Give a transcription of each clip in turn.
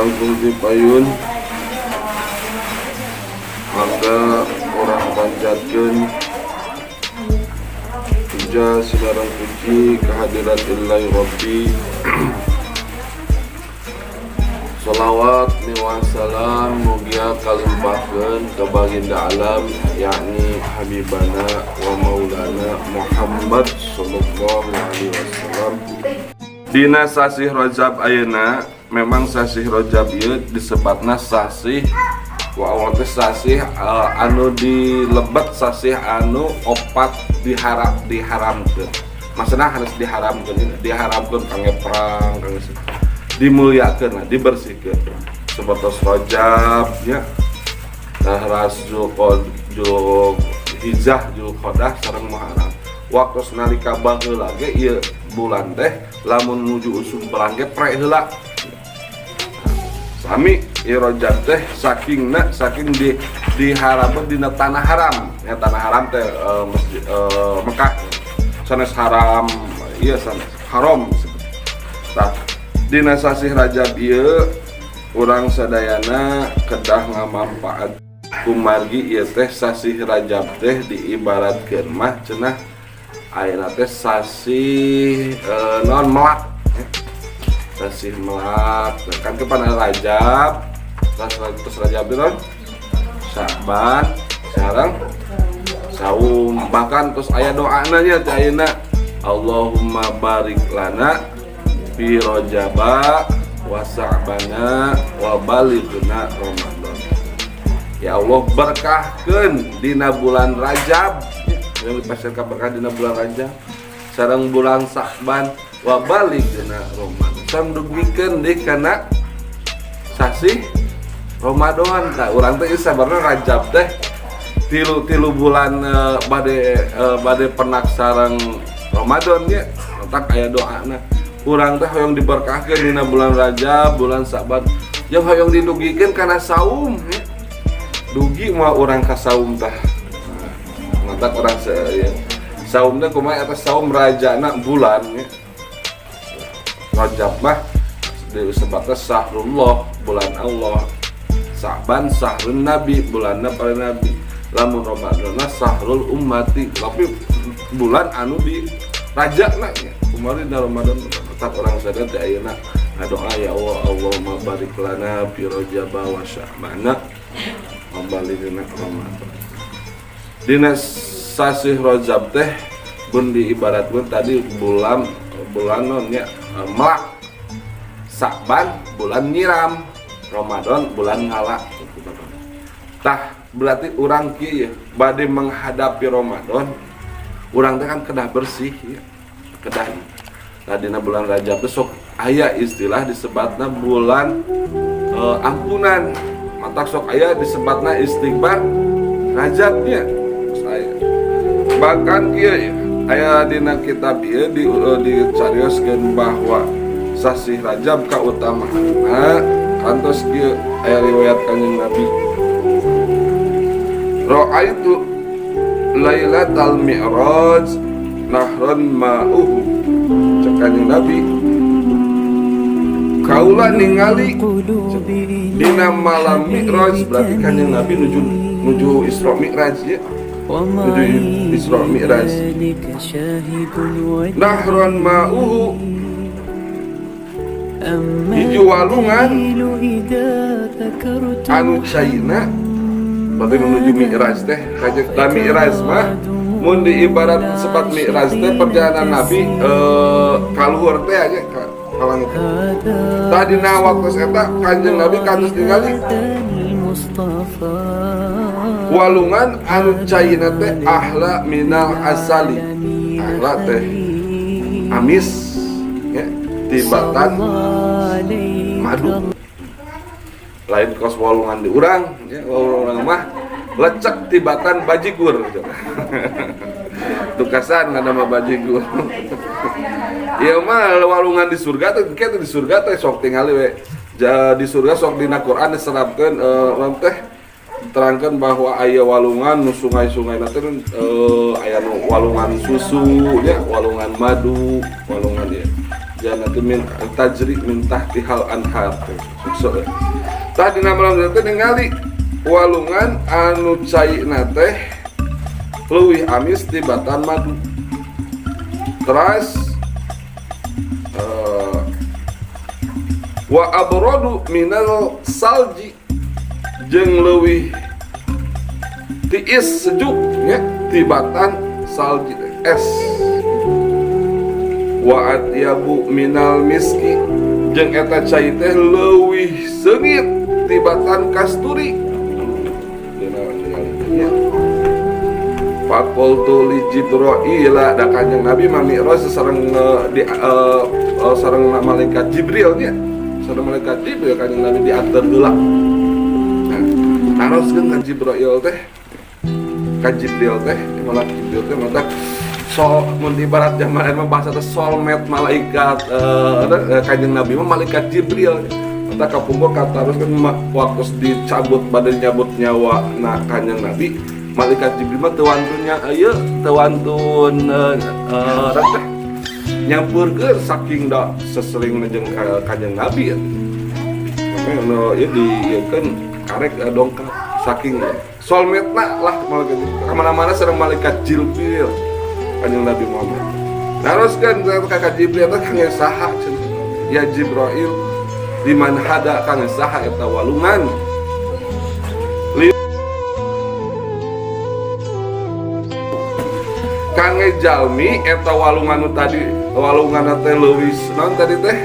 Langkung ti payun, maka urang panjatkeun puja sinareng puji kehadirat Illahi Rabbi. Salawat miwah salam mugia kalimpahkeun ka baginda alam, yakni Habibana wa Maulana Muhammad sallallahu alaihi wasallam. Dina sasih Rajab ayeuna, memang sasih Rajab ieu disebatna sasih wa Allah teh sasih anu dilebet sasih anu opat diharap diharamkeun. Maksudna harus diharamkeun, diharamkeun kangge perang, kangge dimuliakeun lah, dibersihkeun. Seperti Rajab ya. Nah, ras Zulqad, Zulhijjah, Zulqadah sareng Muharram. Waktu nalika baheula ge ieu bulan teh lamun nuju usum perang ge prek heula. Sami ieu Rajab teh sakingna saking di diharapkeun dina tanah haram. Ya, tanah haram teh masjid Mekah. Sanes haram ieu, sanes haram. Tah, dina sasih Rajab ieu urang sadayana kedah ngamampaat kumargi ieu teh sasih Rajab teh diibaratkeun mah cenah ayeuna teh sasih naon, melak ya. Sasih melak kan kepada Rajab, terus terus Rajab itu naon? Sa'ban sareng saum. Bahkan terus aya doana nya teh ayeuna, Allahumma barik lana fi Rajaba wa Sa'bana wa balighna Ramadan. Ya Allah, berkahkeun dina bulan Rajab, yang dipasirkan berkah dina bulan Rajab sareng bulan Sa'ban, wa balighna Ramadan, sareng dugikeun deui kana sasih Ramadan. Nah, urang teh sabarna Rajab teh tilu tilu bulan bade penak sareng Ramadan nya. Matak aya doana urang teh hoyong diberkahkeun dina bulan Rajab, bulan Sa'ban, jeung hoyong didugikeun kana saum ya. Dugi moal urang ka saum tah. Nah, matak urang se ya. Saum teh kumaha, eta saum rajana bulan ya. Rajab mah disebutnya sahrullah, bulan Allah. Sa'ban sahrun nabi, bulanna para nabi. Lamun Ramadan sahrul ummati, tapi bulan anu di rajana ya. Kemarin di Ramadan tetap urang sadar teh ayeuna ngadoa, ya Allah, Allahumma barik lana fi Rajab wa Sya'bana wa balighna Ramadan. Dina sasih Rajab teh pun diibaratkeun tadi bulan bulan non nya, melak. Sa'ban bulan nyiram, Ramadan bulan ngala. Tah, berarti urang kieu ya, bade menghadapi Ramadan urang teh kan kedah bersih ya, kedah. Nah, dina bulan Rajab teh sok aya istilah disebatna bulan ampunan. Matak sok aya disebatna istighfar Rajabnya saya. Bahkan kieu ya, aya dina kitab ieu di dicarioskeun bahwa sasih Rajab kautamaanna kantos kieu, aya riwayat Kanjeng Nabi, Ra'aitu Lailatal Mi'raj nahron ma'uhu. Cek Kanjeng Nabi, kaula ningali dina malam Mi'raj, berarti Kanjeng Nabi nuju nuju Isra Mi'raj ya, nuju Isra Mi'raj, nahron ma'uhu, hiji walungan anu caina. Berarti menuju Mi'raj teh kanjeng da Mi'raj mah mun diibarat sebat Mi'raj teh perjalanan Nabi kaluhur teh aja ka langit. Tah, dina waktu eta Kanjeng Nabi kantos ningali walungan anu caina teh ahla minal asali. Ahla teh amis ya, tibatan madu. Lain kos walungan di urang ya, walungan mah lecek tibatan bajigur. Tukasan ada mah bajigur. Ya mah walungan di surga teh kitu, di surga teh sok tingali we. Di surga sok dina Quran diserapkeun teh terangkan bahwa aya walungan nu sungai-sungai nanti aya nu walungan susu ya, walungan madu, walungan ya. Jannatu min tajri min tahtihal anhar. So, tah dina malam teh ningali walungan anu caina teh leuwih amis tibatan madu. Teras wa abradu minal salji jeung leuwih tiis sejuk nya tibatan salji es. Wa atyabu minal miski jeung eta cai teh leuwih seungit tibatan kasturi. Faqultu li Jibril, da Kanjeng Nabi mah mi'raj sareng di sareng malaikat Jibril nya. Sareng malaikat Jibril Kanjeng Nabi diantar heula. Nah, naroskeun ka Jibril teh. Ka Jibril teh, malaikat Jibril teh mata sol mun ibarat zaman mah bahasa teh soulmate malaikat Kanjeng Nabi mah malaikat Jibril. Mata kapungkur kataroskeun waktu dicabut bade nyabut nyawa na Kanjeng Nabi, malaikat Jibril mah teu wantun nya ieu teu wantun teh nyampurkeun saking da sesering jeung Kanjeng Nabi ya. Makanya nu ieu diieukeun karek dongkap saking soulmate-na lah malaikat Jibril. Kamana-mana sareng malaikat Jibril Kanjeng Nabi Muhammad. Naroskeun ka Jibril teh kangge saha cenah? Ya Jibril, liman hada kangge saha eta walungan? Kangge jalmi eta walungan nu tadi, walungan teh leuwih naon tadi teh?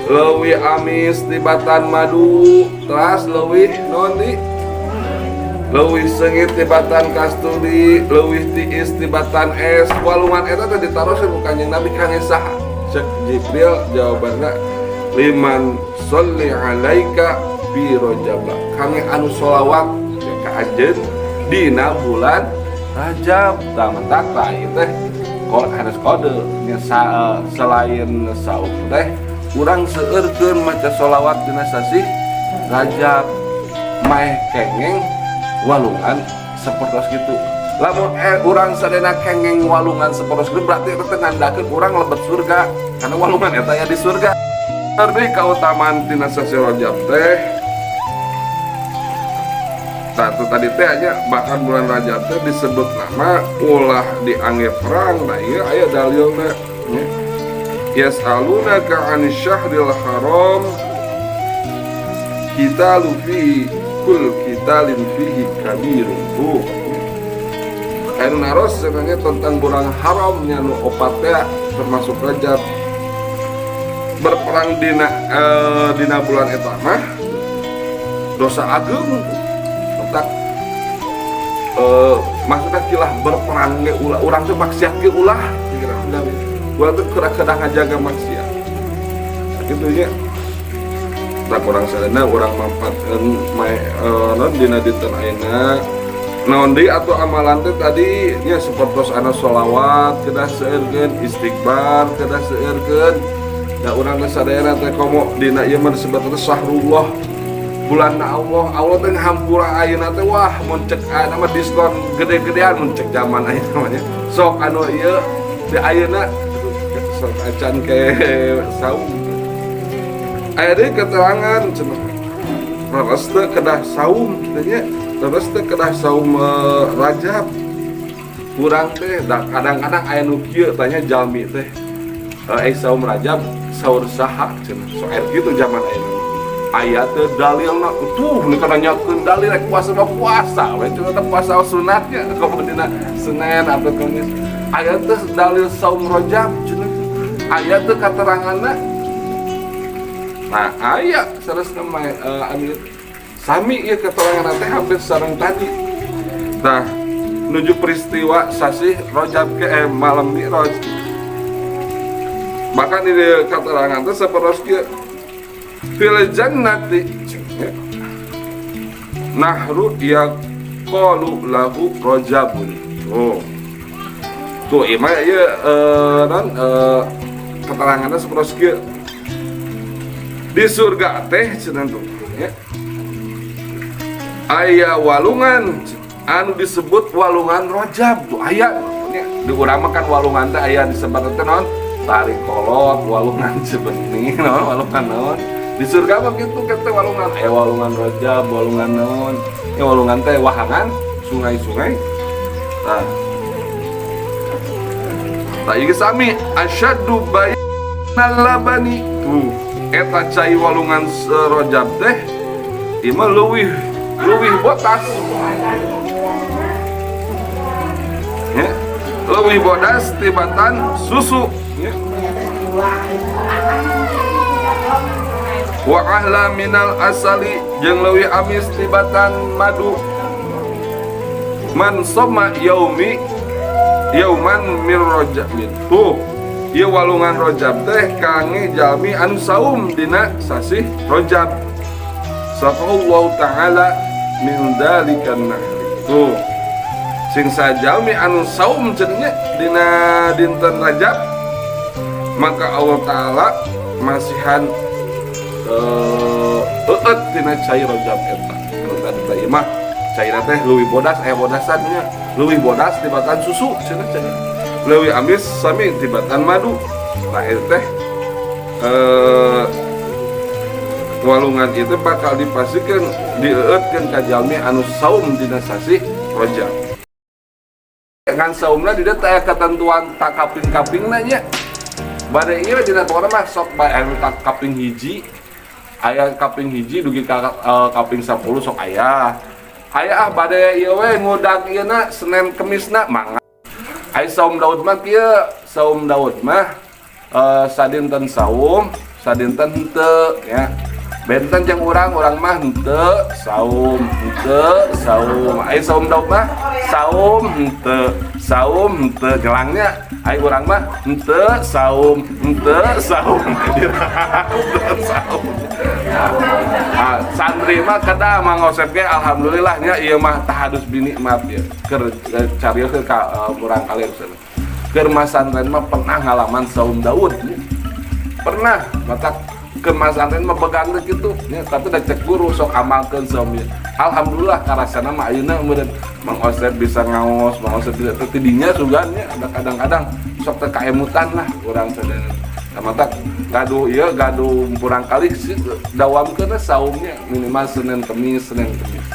Leuwih amis tibatan madu, teras leuwih naon di? Leuwih seungit tibatan kasturi, leuwih tiis tibatan es. Walungan eta teh ditaroskeun ku Kanjeng Nabi kangge saha? Cek Jibril jawabanna liman sholli alaika fi rajab. Kangge anu sholawat ka anjeun dina bulan Rajab. Tah mentak tah ieu teh harus kode nya selain saum teh urang seueurkeun maca sholawat dina sasih Rajab maeh kengeng walungan sapertos kitu. Lamun urang sadena kengeng walungan sapertos kitu berarti eta teh nandakeun urang lebet surga karena walungan eta aya di surga. Tapi kautamaan tina sasih Rajab teh satu tadi teh aja bahkan bulan Rajab teh disebut nama ulah dianggap perang. Nah ieu aya dalilna nya. Yas'alunaka 'anil syahril haram qitalu fihi kul qitalin fihi kabirun. Tuh. Anu naros sebenarnya tentang bulan haramnya nu opat teh termasuk Rajab. Berperang dina bulan eta mah dosa agung. Otak maksudnya kilah berperang ge ulah urang teh maksiat ge ulah kira-kira. Urang teh kedah ngajaga maksiat. Sakitu nya. Tak urang sadana urang manfaatkeun mae naon dina dinten ayeuna. Naon deui atuh amalan teh tadi nya sapertos ana sholawat kedah seueurkeun, istighfar kedah seueurkeun. Da urang teh sadayana teh komo dina ieu mah disebut teh syahrullah, bulan Allah. Allah teh ngahampura ayeuna teh wah mun cek ayeuna mah diskon gede-gedean mun cek zaman ayeuna mah nya. Sok anu ieu di ayeuna sok acan ke saum. Aya deui keterangan cenah leres teh kedah saum teh nya, leres teh kedah saum Rajab. Urang teh da kadang-kadang aya nu kieu tanya jalmi teh saum Rajab saur saha cenah. Sok aya kitu zaman ayeuna. Aya teh dalilna tuh nu kana nyakeun dalil rek puasa mah puasa we cenah teh puasa sunatnya komo dina Senin atau Kamis. Aya teh dalil saum Rajab cenah. Aya teh kateranganna. Nah, aya saresna mah amir sami ieu keterangan teh hampir sareng tadi. Nah, nuju peristiwa sasih Rajab ke malam Mi'raj. Bahkan di keterangan teh sapertos kieu. Fil jannati nahru yaqalu lahu rajabun. Oh. Tuh ieu mah ieu non keteranganna sapertos kieu. Di surga teh cenah tuh ya. Aya walungan anu disebut walungan Rajab tuh aya nya. Di urang mah kan walungan teh aya disebut teh naon? Tarik kolot walungan Cibening naon, walungan naon di surga mah kitu teh, walungan walungan Rajab, walungan naon ya, walungan teh wahangan sungai-sungai. Nah, tah, ieu sami asyaddu bayadan labani. Tuh, eta cai walungan Rajab teh ieu mah leuwih leuwih bodas ya, leuwih bodas tibatan susu ya. Wa ahla minal asali, jeung leuwih amis tibatan madu. Man soma yaumi yauman mir rajab, tuh ieu walungan Rajab teh kangge jalmi anu saum dina sasih Rajab, saqallahu ta'ala min dalikan nahri. Tuh, sing sajalmi anu saum cenah dina dinten Rajab, maka Allah Ta'ala masihan eueut tina cai Rajab eta anu tadi teh. Ieu mah cairna teh leuwih bodas, aya bodasan nya, leuwih bodas tibatan susu cenah, cai leuwih amis sami tibatan madu. Nah, eta teh walungan itu bakal dipastikan dieueutkeun ka jalmi anu saum dina sasih Rajab. Ngan saumna di dieu teh aya ketentuan tak kaping-kapingna nya. Bade ieu dina pokona mah sok bae anu tak kaping hiji, aya kaping hiji dugi ka kaping 10 sok aya. Aya ah bade ieu we ngudag ieu na Senin Kemisna mangga. Aya saum Daud mah kieu, saum Daud mah sadinten saum, sadinten henteu ya. Benten jeung urang, urang mah henteu saum, henteu saum. Aya saum Daud mah saum henteu, saum henteu gelangnya. Aya urang mah henteu saum, henteu saum, henteu saum. Nah, santri mah kedah Mang Osep ge alhamdulillah nya, ieu mah tahadus binikmat ya. Keur cariokeun ka murang kalian sana. Keur masantren mah pernah ngalaman saum Daud nya. Pernah, mata ke masantren mah begang teh kitu nya, tapi da cek guru sok amalkeun saum ieu. Alhamdulillah karasana mah ayeuna meureun Mang Osep bisa ngaos, Mang Osep bisa teh tidinya sugan nya, ada kadang-kadang sok teh kaemutan lah urang sadayana. Nah, mata gaduh ieu gaduh murang kali sih dawamkeun saumnya minimal Senin Kemis, Senin Kemis.